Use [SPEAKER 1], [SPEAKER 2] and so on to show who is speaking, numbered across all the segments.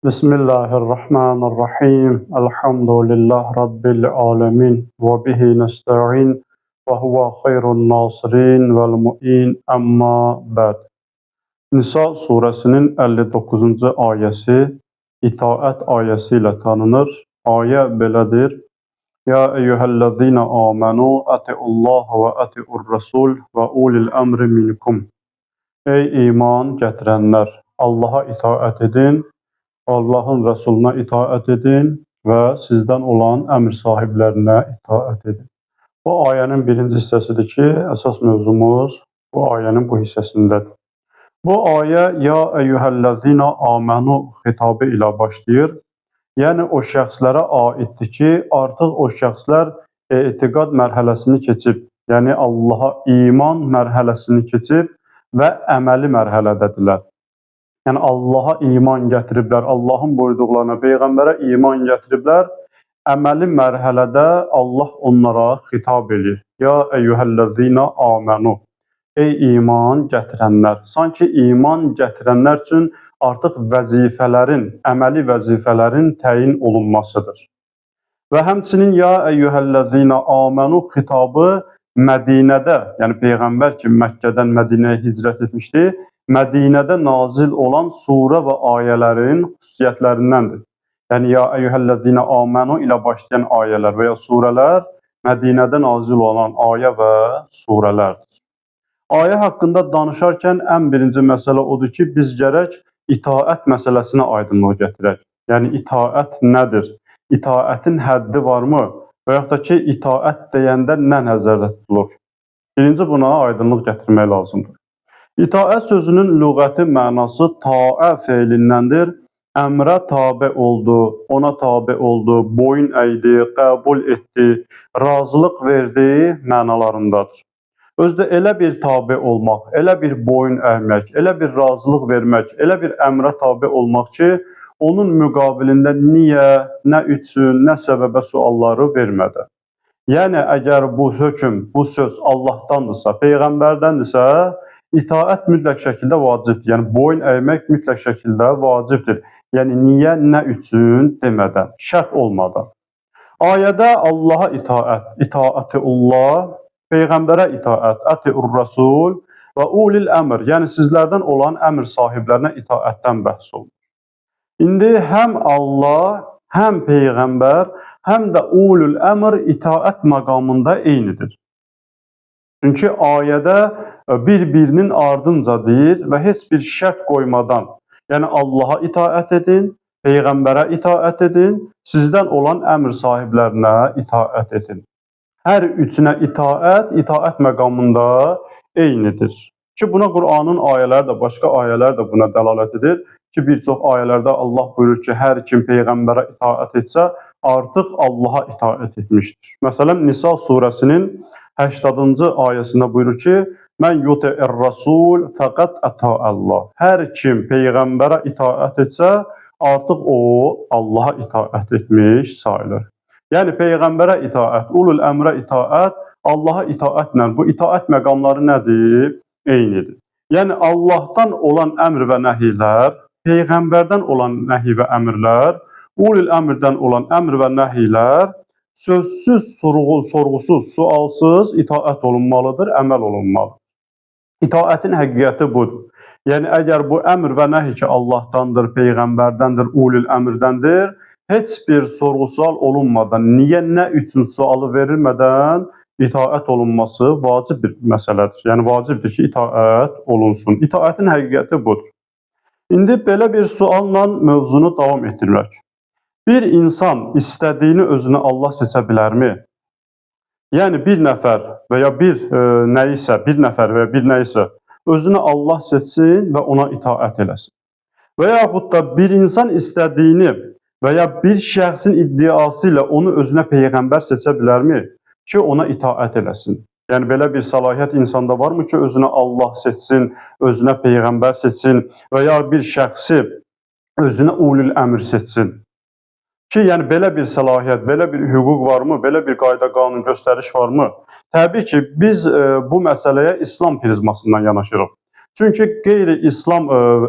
[SPEAKER 1] Bismillahirrahmanirrahim. Elhamdülillah Rabbil alemin. Və bihi nesta'in. Və huve xeyrun nasirin vəl mu'in. Əmma bəd. Nisa surəsinin 59-cu ayəsi itaət ayəsi ilə tanınır. Ayə belədir. Ya eyyuhəl-ləzīnə amanu atiullaha və atiur-rasul və ulil əmri minkum. Ey iman gətirənlər, Allaha itaət edin, Allahın Rəsuluna itaət edin və sizdən olan əmr sahiblərinə itaət edin. Bu ayənin birinci hissəsidir ki, əsas mövzumuz bu ayənin bu hissəsindədir. Bu ayə ya eyyuhəl-ləzīnə amanu xitabı ilə başlayır. Yəni o şəxslərə aiddir ki, artıq o şəxslər etiqad mərhələsini keçib, yəni Allaha iman mərhələsini keçib və əməli mərhələdədirlər. Yəni Allaha iman gətiriblər, Allahın buyurduqlarına, peyğəmbərə iman gətiriblər. Əməli mərhələdə Allah onlara xitab eləyir. Ya eyyuhəl-ləzīnə amanu. Ey iman gətirənlər. Sanki iman gətirənlər üçün artıq vəzifələrin, əməli vəzifələrin təyin olunmasıdır. Və həmçinin ya eyyuhəl-ləzīnə amanu xitabı Mədinədə, yəni peyğəmbər ki Məkkədən Mədinəyə hicrət etmişdi, Mədinədə nazil olan surə və ayələrin xüsusiyyətlərindəndir. Yəni ya eyyuhəl-ləzīnə amanu ilə başlayan ayələr və ya surələr Mədinədə nazil olan ayə və surələrdir. Ayə haqqında danışarkən ən birinci məsələ odur ki, biz gərək itaət məsələsinə aydınlıq gətirək. Yəni itaət nədir? İtaətin həddi varmı? Və yaxud da ki, itaət deyəndə nə nəzərdə tutulur? Birinci buna aydınlıq gətirmək lazımdır. İtaət sözünün lüğəti mənası taə feilindəndir. Əmrə tabe oldu, ona tabe oldu, boyun əydi, qəbul etdi, razılıq verdi mənalarındadır. Özdə elə bir tabe olmaq, elə bir boyun əymək, elə bir razılıq vermək, elə bir əmrə tabe olmaq ki, onun müqabilində niyə, nə üçün, nə səbəbə sualları vermədi. Yəni, əgər bu hökm, bu söz Allahdandırsa, peyğəmbərdəndirsə, itaət mütləq şəkildə vacibdir. Yəni, boyun əymək mütləq şəkildə vacibdir. Yəni, niyə, nə üçün demədən, şərt olmadan. Ayədə Allaha itaət, itaətiullah, peyğəmbərə itaət, ətiur-rasul və ulil əmr, yəni sizlərdən olan əmr sahiblərinə itaətdən bəhs olunur. İndi həm Allah, həm peyğəmbər, həm də ulul əmr itaət məqamında eynidir. Çünki ayədə bir-birinin ardınca deyir və heç bir şərt qoymadan, yəni Allaha itaət edin, peyğəmbərə itaət edin, sizdən olan əmr sahiblərinə itaət edin. Hər üçünə itaət, itaət məqamında eynidir. Ki buna Qur'anın ayələri də, başqa ayələr də buna dəlalət edir. Ki bir çox ayələrdə Allah buyurur ki, hər kim peyğəmbərə itaət etsə, artıq Allaha itaət etmişdir. Məsələn, Nisa surəsinin 80-cı ayəsində buyurur ki, Mən yuti'ir-rasul fəqət əta'allah. Hər kim peyğəmbərə itaət etsə, artıq o Allaha itaət etmiş sayılır. Yəni peyğəmbərə itaət, ulul əmrə itaət, Allaha itaətlə bu itaət məqamları nədir? Eynidir. Yəni Allahdan olan əmr və nəhiylər, peyğəmbərdən olan nəhi və əmrlər, ulul əmrdən olan əmr və nəhiylər sözsüz, sorğusuz, sualsız itaət olunmalıdır, əməl olunmalıdır. İtaətin həqiqəti budur. Yəni əgər bu əmr və nəhi ki Allahdandır, peyğəmbərdəndir, ulul əmrdəndir, heç bir sorğu-sual olunmadan, niyə, nə üçün sualı verilmədən itaət olunması vacib bir məsələdir. Yəni vacibdir ki, itaət olunsun. İtaətin həqiqəti budur. İndi belə bir sualla mövzunu davam etdirmək. Bir insan istədiyini özünə Allah seçə bilərmi? Yəni bir nəfər və ya bir nəyisə, bir nəfər və ya bir nəyisə özünə Allah seçsin və ona itaət eləsin. Və yaxud da bir insan istədiyini və ya bir şəxsin iddiası ilə onu özünə peyğəmbər seçə bilərmi ki, ona itaət eləsin? Yəni belə bir səlahiyyət insanda varmı ki, özünə Allah seçsin, özünə peyğəmbər seçsin və ya bir şəxsi özünə ulul əmr seçsin? Ki, yəni belə bir səlahiyyət, belə bir hüquq varmı, belə bir qayda, qanun, göstəriş varmı? Təbii ki, biz bu məsələyə İslam prizmasından yanaşırıq. Çünki qeyri-İslam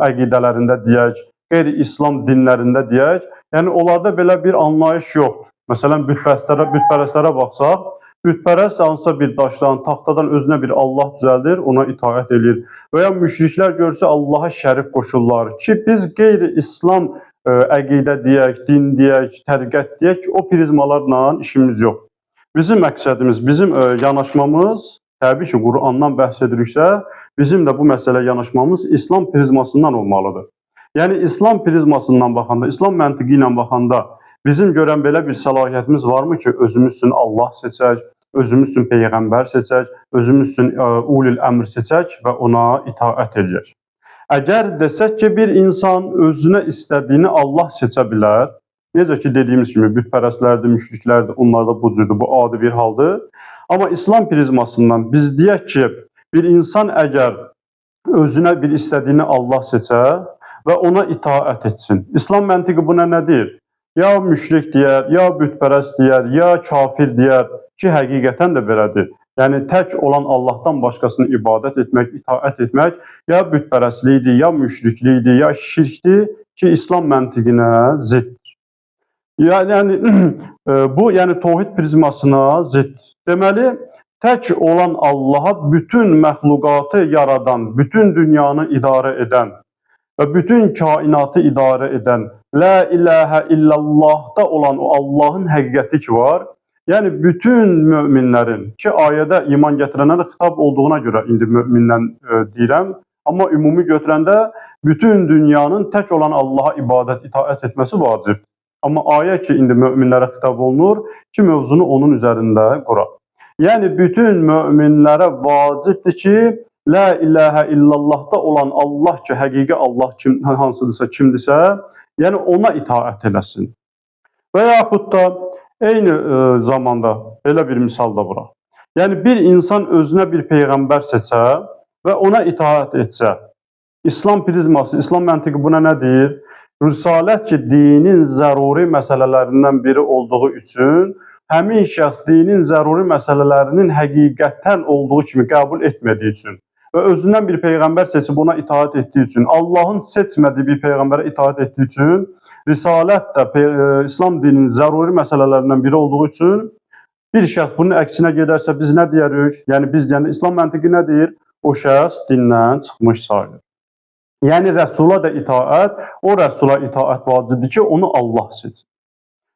[SPEAKER 1] əqidələrində deyək, qeyri-İslam dinlərində deyək, yəni onlarda belə bir anlayış yoxdur. Məsələn, bütpərəstlərə baxsaq, bütpərəst hansısa bir daşdan, taxtadan özünə bir Allah düzəldir, ona itaət eləyir. Və ya müşriklər görsə Allaha şərik qoşurlar ki, biz qeyri-İslam əqidə deyək, din deyək, təriqət deyək, o prizmalarla işimiz yox. Bizim məqsədimiz, bizim yanaşmamız, təbii ki, Qurandan bəhs ediriksə, bizim də bu məsələ yanaşmamız İslam prizmasından olmalıdır. Yəni İslam prizmasından baxanda, İslam məntiqi ilə baxanda bizim görən belə bir səlahiyyətimiz varmı ki, özümüz üçün Allah seçək, özümüz üçün peyğəmbər seçək, özümüz üçün ulil əmr seçək və ona itaət eləyək. Əgər desək ki, bir insan özünə istədiyini Allah seçə bilər, necə ki, dediyimiz kimi bütpərəstlərdir, müşriklərdir, onlar da bu cürdür, bu adi bir haldır. Amma İslam prizmasından biz deyək ki, bir insan əgər özünə bir istədiyini Allah seçə və ona itaət etsin. İslam məntiqi buna nə deyir? Ya müşrik deyər, ya bütpərəst deyər, ya kafir deyər ki, həqiqətən də belədir. Yəni tək olan Allahdan başqasını ibadət etmək, itaət etmək ya bütpərəstlikdir, ya müşriklikdir, ya şirkdir ki, İslam məntiqinə ziddir. Yəni bu, yəni təvhid prizmasına ziddir. Deməli, tək olan Allaha bütün məxluqatı yaradan, bütün dünyanı idarə edən və bütün kainatı idarə edən, La ilahə illallahda olan o Allahın həqiqəti ki var, yəni bütün möminlərin ki, ayədə iman gətirənlərə xitab olduğuna görə indi mömindən deyirəm, amma ümumi götürəndə bütün dünyanın tək olan Allaha ibadət, itaət etməsi vacibdir. Amma ayə ki, indi möminlərə xitab olunur ki, mövzunu onun üzərində qurar. Yəni bütün möminlərə vacibdir ki, La ilahə illallahda olan Allah ki, həqiqi Allah kim, hansıdırsa, kimdirsə, yəni ona itaət eləsin. Və yaxud da eyni zamanda belə bir misal da vuraq. Yəni bir insan özünə bir peyğəmbər seçə və ona itaət etsə, İslam prizması, İslam məntiqi buna nə deyir? Risalət ki, dinin zəruri məsələlərindən biri olduğu üçün həmin şəxs dinin zəruri məsələlərinin həqiqətən olduğu kimi qəbul etmədiyi üçün və özündən bir peyğəmbər seçib ona itaət etdiyi üçün, Allahın seçmədiyi bir peyğəmbərə itaət etdiyi üçün, risalət də İslam dininin zəruri məsələlərindən biri olduğu üçün bir şəxs bunun əksinə gedərsə biz nə deyərik? Yəni biz deyəndə İslam məntiqi nə deyir? O şəxs dindən çıxmış sayılır. Yəni Rəsula da itaət, o Rəsula itaət vacibdir ki, onu Allah seçir.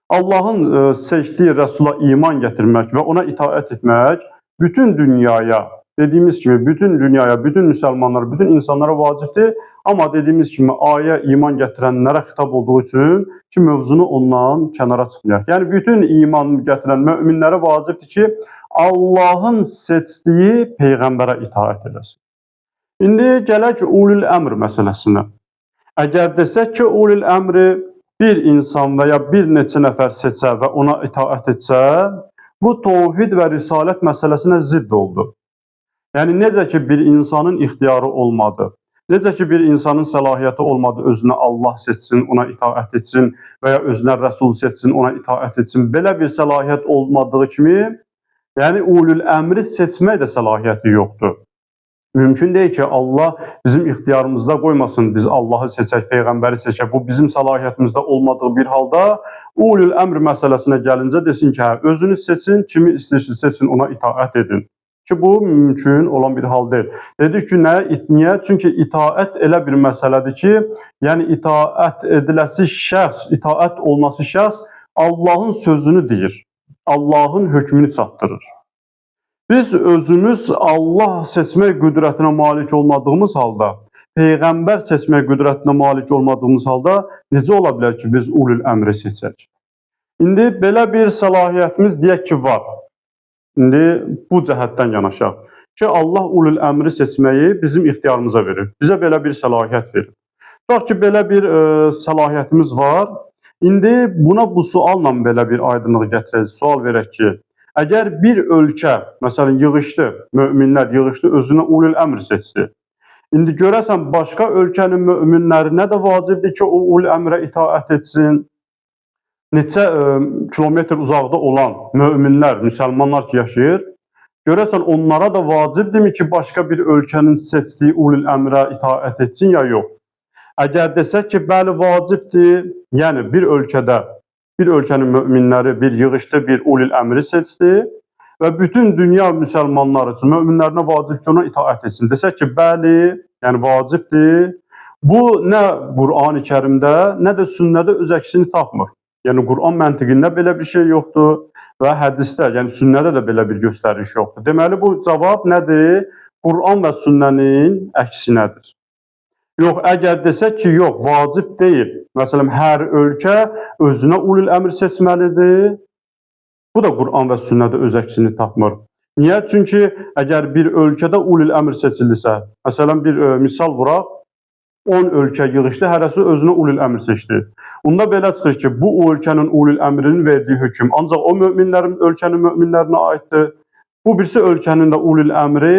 [SPEAKER 1] Allahın seçdiyi Rəsula iman gətirmək və ona itaət etmək bütün dünyaya, dediyimiz kimi bütün dünyaya, bütün müsəlmanlara, bütün insanlara vacibdir. Amma dediyimiz kimi ayə iman gətirənlərə xitab olduğu üçün ki, mövzunu ondan kənara çıxmayaq. Yəni bütün iman gətirən möminlərə vacibdir ki, Allahın seçdiyi peyğəmbərə itaət eləsin. İndi gələk ulul əmr məsələsinə. Əgər desək ki, ulul əmri bir insan və ya bir neçə nəfər seçə və ona itaət etsə, bu təvhid və risalət məsələsinə zidd oldu. Yəni necə ki bir insanın ixtiyarı olmadı, necə ki bir insanın səlahiyyəti olmadı özünə Allah seçsin, ona itaət etsin və ya özünə Rəsul seçsin, ona itaət etsin. Belə bir səlahiyyət olmadığı kimi, yəni ulul əmri seçmək də səlahiyyəti yoxdur. Mümkün deyil ki, Allah bizim ixtiyarımızda qoymasın, biz Allahı seçək, Peyğəmbəri seçək. Bu bizim səlahiyyətimizdə olmadığı bir halda ulul əmr məsələsinə gəlincə desin ki, hə, özünüz seçin, kimi istəyirsiniz seçin, ona itaət edin. Ki, bu mümkün olan bir hal deyil. Dedik ki, nə? Niyə? Çünki itaət elə bir məsələdir ki, yəni itaət ediləsi şəxs, itaət olunası şəxs Allahın sözünü deyir, Allahın hökmünü çatdırır. Biz özümüz Allah seçmək qüdrətinə malik olmadığımız halda, Peyğəmbər seçmək qüdrətinə malik olmadığımız halda necə ola bilər ki, biz ulul əmri seçək? İndi belə bir səlahiyyətimiz deyək ki, var. İndi bu cəhətdən yanaşaq ki, Allah ulul əmri seçməyi bizim ixtiyarımıza verir. Bizə belə bir səlahiyyət verir. Tutaq ki, belə bir səlahiyyətimiz var. İndi buna bu sualla belə bir aydınlıq gətirək, sual verək ki, əgər bir ölkə, məsələn, yığışdı, möminlər yığışdı, özünə ulul əmr seçdi. İndi görəsən, başqa ölkənin möminlərinə də vacibdir ki, o ulul əmrə itaət etsin. Neçə kilometr uzaqda olan möminlər, müsəlmanlar ki, yaşayır, görəsən, onlara da vacibdirmi ki, başqa bir ölkənin seçdiyi ulul əmrə itaət etsin ya yox? Əgər desək ki, bəli vacibdir, yəni bir ölkədə, bir ölkənin möminləri bir yığışdı, bir ulil əmri seçdi və bütün dünya müsəlmanları üçün, möminlərinə vacib ki, ona itaət etsin. Desək ki, bəli, yəni vacibdir. Bu nə Qur'an-ı Kərimdə, nə də sünnədə öz əksini tapmır. Yəni Qur'an məntiqində belə bir şey yoxdur və hədisdə, yəni sünnədə də belə bir göstəriş yoxdur. Deməli bu cavab nədir? Qur'an və sünnənin əksinədir. Yox, əgər desək ki, yox, vacib deyil. Məsələn, hər ölkə özünə ulil əmr seçməlidir. Bu da Qur'an və sünnədə öz əksini tapmır. Niyə? Çünki əgər bir ölkədə ulil əmr seçilirsə, məsələn, bir misal vuraq, 10 ölkə yığışdı, hərəsi özünə ulil əmr seçdi. Onda belə çıxır ki, bu ölkənin ulil əmrinin verdiyi hökm ancaq o möminlərin, ölkənin möminlərinə aiddir. Bu birisi ölkənin də ulil əmri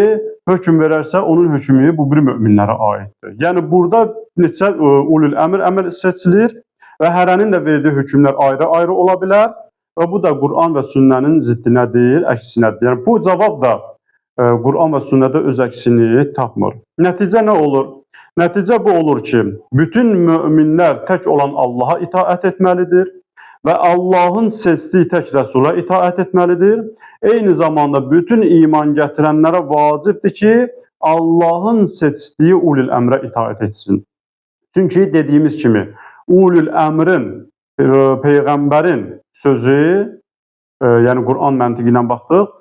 [SPEAKER 1] hökm verərsə, onun hökmü bu bir möminlərə aiddir. Yəni burada neçə ulil əmr əməl seçilir və hərənin də verdiyi hökmlər ayrı-ayrı ola bilər və bu da Qur'an və sünnənin ziddinədir, əksinədir. Yəni bu cavab da Qur'an və sünnədə öz əksini tapmır. Nəticə nə olur? Nəticə bu olur ki, bütün möminlər tək olan Allaha itaət etməlidir və Allahın seçdiyi tək Rəsula itaət etməlidir. Eyni zamanda bütün iman gətirənlərə vacibdir ki, Allahın seçdiyi ulil əmrə itaət etsin. Çünki dediyimiz kimi, ulil əmrin, peyğəmbərin sözü, yəni Qur'an məntiqi ilə baxdıq,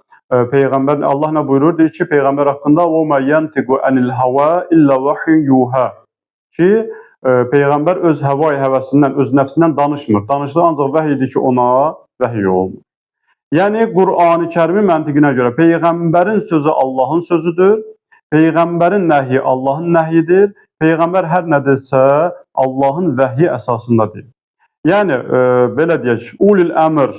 [SPEAKER 1] peyğəmbər Allah nə buyurur? Deyir ki, peyğəmbər haqqında "Və mə yantiqu anil hava illə vahyun yuha." Ki, peyğəmbər öz həvai həvəsindən, öz nəfsindən danışmır. Danışdığı ancaq vəhy idi ki, ona vəhy olunur. Yəni Qur'an-ı Kərimin məntiqinə görə peyğəmbərin sözü Allahın sözüdür. Peyğəmbərin nəhyi Allahın nəhyidir. Peyğəmbər hər nə desə Allahın vəhyi əsasında deyir. Yəni belə deyək, ulil əmr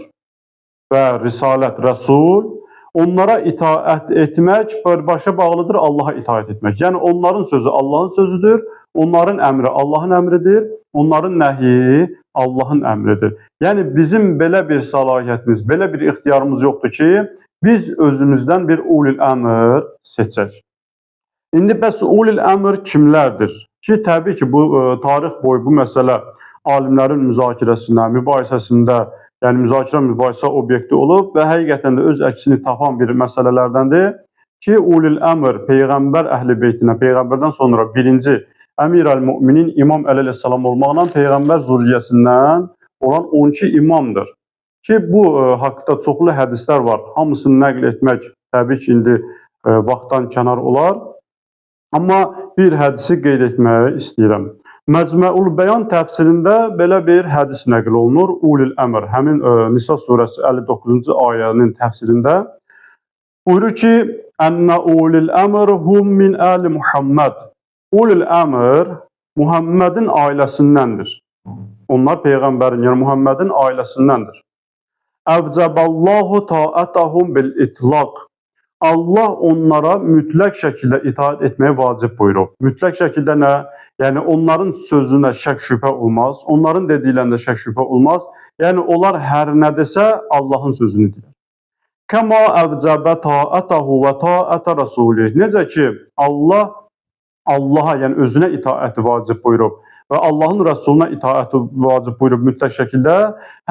[SPEAKER 1] və risalət, rəsul, onlara itaət etmək birbaşa bağlıdır Allaha itaət etmək. Yəni onların sözü Allahın sözüdür, onların əmri Allahın əmridir, onların nəhyi Allahın əmridir. Yəni bizim belə bir səlahiyyətimiz, belə bir ixtiyarımız yoxdur ki, biz özümüzdən bir ulil əmr seçək. İndi bəs ulil əmr kimlərdir? Ki, təbii ki, bu tarix boyu bu məsələ alimlərin müzakirəsində, mübahisəsində, yəni müzakirə mübahisə obyekti olub və həqiqətən də öz əksini tapan bir məsələlərdəndir ki, ulil əmr peyğəmbər əhli beytinə, peyğəmbərdən sonra birinci Əmir əl-Müminin İmam Əli əleyhissalam olmaqla peyğəmbər zürriyyəsindən olan 12 imamdır. Ki, bu haqda çoxlu hədislər var. Hamısını nəql etmək təbii ki, indi vaxtdan kənar olar. Amma bir hədisi qeyd etməyi istəyirəm. Məcməul Bəyan təfsirində belə bir hədis nəql olunur. Ulil əmr, həmin Nisa surəsi 59-cu ayənin təfsirində buyurur ki, Ənə ulil əmr hum min əli Muhammed. Ulil əmr Muhammedin ailəsindəndir. Onlar peyğəmbərin, yəni Muhammedin ailəsindəndir. Əvcəballahu taətəhum bil itlaq. Allah onlara mütləq şəkildə itaat etməyi vacib buyurub. Mütləq şəkildə nə? Yəni onların sözünə şək şübhə olmaz, onların dediklərində şək şübhə olmaz. Yəni onlar hər nə desə Allahın sözünü deyir. Kəma əvcəbə taətəhu və taətə rəsulih. Necə ki Allah Allaha, yəni özünə itaəti vacib buyurub və Allahın rəsuluna itaəti vacib buyurub mütləq şəkildə,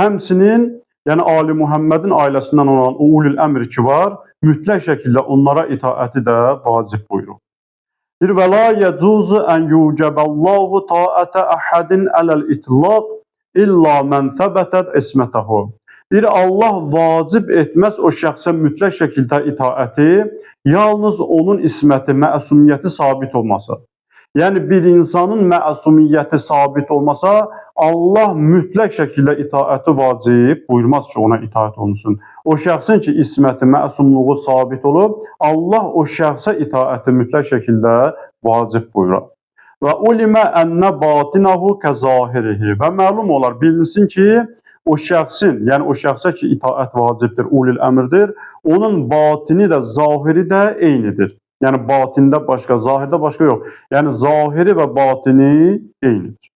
[SPEAKER 1] həmçinin yəni Ali Muhammedin ailəsindən olan o ulul əmr ki var, mütləq şəkildə onlara itaəti də vacib buyurub. Bir və la yecuzu ən yucəbəllahu taətə əhədin ələl itlaq illa mən səbətət ismətəhu. Deyir, Allah vacib etməz o şəxsə mütləq şəkildə itaəti, yalnız onun isməti, məsumiyyəti sabit olmasa. Yəni bir insanın məsumiyyəti sabit olmasa, Allah mütləq şəkildə itaəti vacib buyurmaz ki, ona itaət olunsun. O şəxsin ki, isməti, məsumluğu sabit olub, Allah o şəxsə itaəti mütləq şəkildə vacib buyurar. Və ulimə ennə batinahu kəzahirihi. Və məlum olar, bilinsin ki, o şəxsin, yəni o şəxsə ki, itaət vacibdir, ulil əmrdir, onun batini də, zahiri də eynidir. Yəni batində başqa, zahirdə başqa yox. Yəni zahiri və batini eynidir.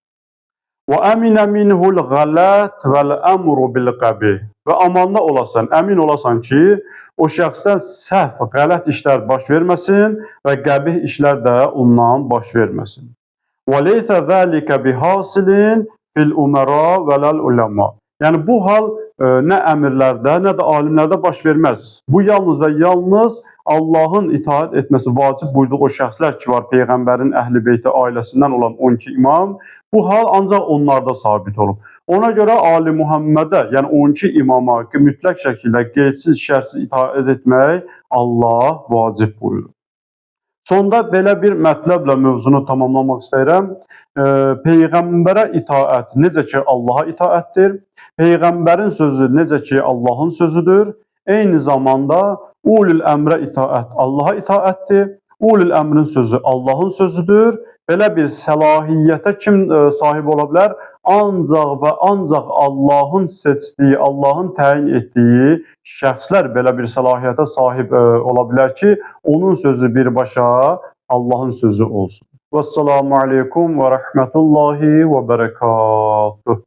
[SPEAKER 1] Və əminə minhul qələt vəl əmru bil qəbih. Və amanda olasan, əmin olasan ki, o şəxsdən səhv, qələt işlər baş verməsin və qəbih işlər də ondan baş verməsin. Və leysə zalika bihasilin fil umara və lel ulema. Yəni bu hal nə əmirlərdə, nə də alimlərdə baş verməz. Bu yalnız və yalnız Allahın itaət etməsi vacib buyurduğu o şəxslər ki var, peyğəmbərin əhl-i beyti ailəsindən olan 12 imam, bu hal ancaq onlarda sabit olub. Ona görə Ali Muhammedə, yəni 12 imama mütləq şəkildə qeydsiz, şərtsiz itaət etmək Allah vacib buyurur. Sonda belə bir mətləblə mövzunu tamamlamaq istəyirəm. Peyğəmbərə itaət necə ki Allaha itaətdir, peyğəmbərin sözü necə ki Allahın sözüdür, eyni zamanda ulul əmrə itaət Allaha itaətdir, ulul əmrin sözü Allahın sözüdür. Belə bir səlahiyyətə kim sahib ola bilər? Ancaq və ancaq Allahın seçdiyi, Allahın təyin etdiyi şəxslər belə bir səlahiyyətə sahib ola bilər ki, onun sözü birbaşa Allahın sözü olsun. Vəssalamu aleykum və rəhmətullahi və bərəkatuh.